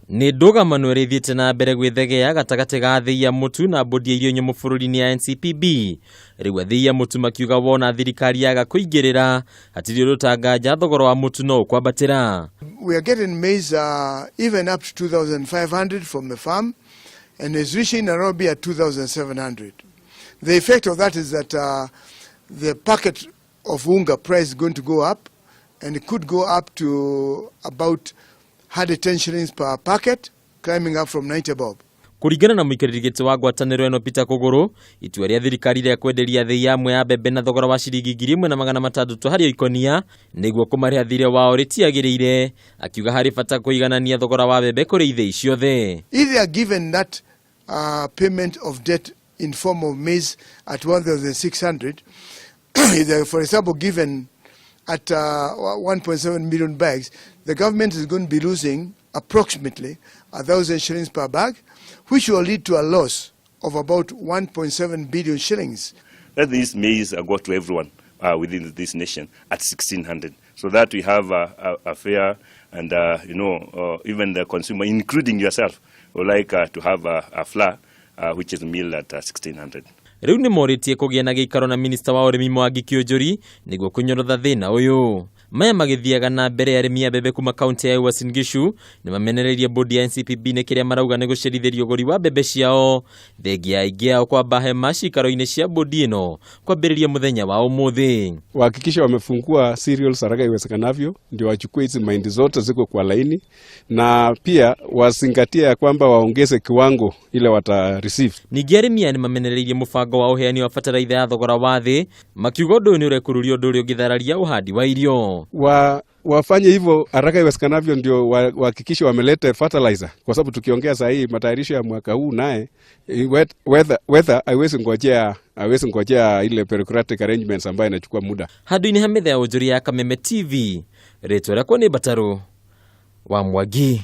Nĩ ndũgamano ĩrĩa ĩthiĩte na mbere gwĩthegea gatagatĩ ga athĩi a mũtu na mbũndi ya irio nyũmũ bũrũri-inĩ ya NCPB. Rĩu athĩi a mũtu makiuga wona thirikari yaga kũingĩrĩra hatirĩ ũndũ tanganja thogora wa mũtu no ũkwambatĩra. We are getting maize even up to 2,500 from the farm and is reaching Nairobi at 2,700. The effect of that is that the packet of unga price is going to go up, and it could go up to about 110 shillings per packet, climbing up from 90 bob. Kũringana na mũikarĩri gĩtĩ wa ngwatanĩro ĩno Peter Kũgũrũ, itua rĩa thirikari rĩa kwenderia athĩi amwe a mbembe na thogora wa ciringi 1600 harĩ o ikonia nĩguo kũmarĩha thirĩ wao rĩtiagĩrĩire, akiuga harĩ bata kũiganania thogora wa mbembe kũrĩ ithĩi ciothe. If they are given that payment of debt in form of maize at 1,600, if they are, for example, given at 1.7 million bags, the government is going to be losing approximately 1,000 shillings per bag, which will lead to a loss of about 1.7 billion shillings. Let these maize go to everyone within this nation at 1,600, so that we have a fair and even the consumer, including yourself, would like to have a flour which is milled at 1,600. Rĩu nĩ morĩtie kũgĩa na gĩikaro na minista wa ũrĩmi Mwangi Kĩũnjũri nĩguo kũnyorotha thĩna ũyũ. Maya magĩthiaga na mbere, arĩmi a mbembe kuma kaunti ya Uasin Gishu nĩ mamenereirie bodi ya NCPB nĩ kĩrĩa marauga nĩ gũcerithĩrio ũgũri wa mbembe ciao, thengia aingĩ ao kwamba hema cikaro-inĩ cia bodi ĩno kwambĩrĩria mũthenya wa ũmũthĩ. Wahakikishe wamefungua cereals haraka iwezekanavyo, ndio wachukue hizi mahindi zote ziko kwa laini, na pia wazingatie ya kwamba waongeze kiwango ile wata receive. Ningĩ arĩmi aya nĩ mamenereirie mũbango wa ũheani wa bataraitha ya thogora wa thĩ, makiuga ũndũ ũyũ nĩ ũrekururia ũndũ ũrĩa ũngĩthararia ũhandi wa irio. Wafanye hivyo haraka iwezekanavyo, ndio wahakikishe wameleta fertilizer, kwa sababu tukiongea saa hii matayarisho ya mwaka huu naye weather haiwezi ngojea ile bureaucratic arrangements ambayo inachukua muda. Handũ-inĩ ha metha ya ũnjũri ya Kameme TV, rĩtwa rĩakwa nĩ Mbatarũ wa Mwangi.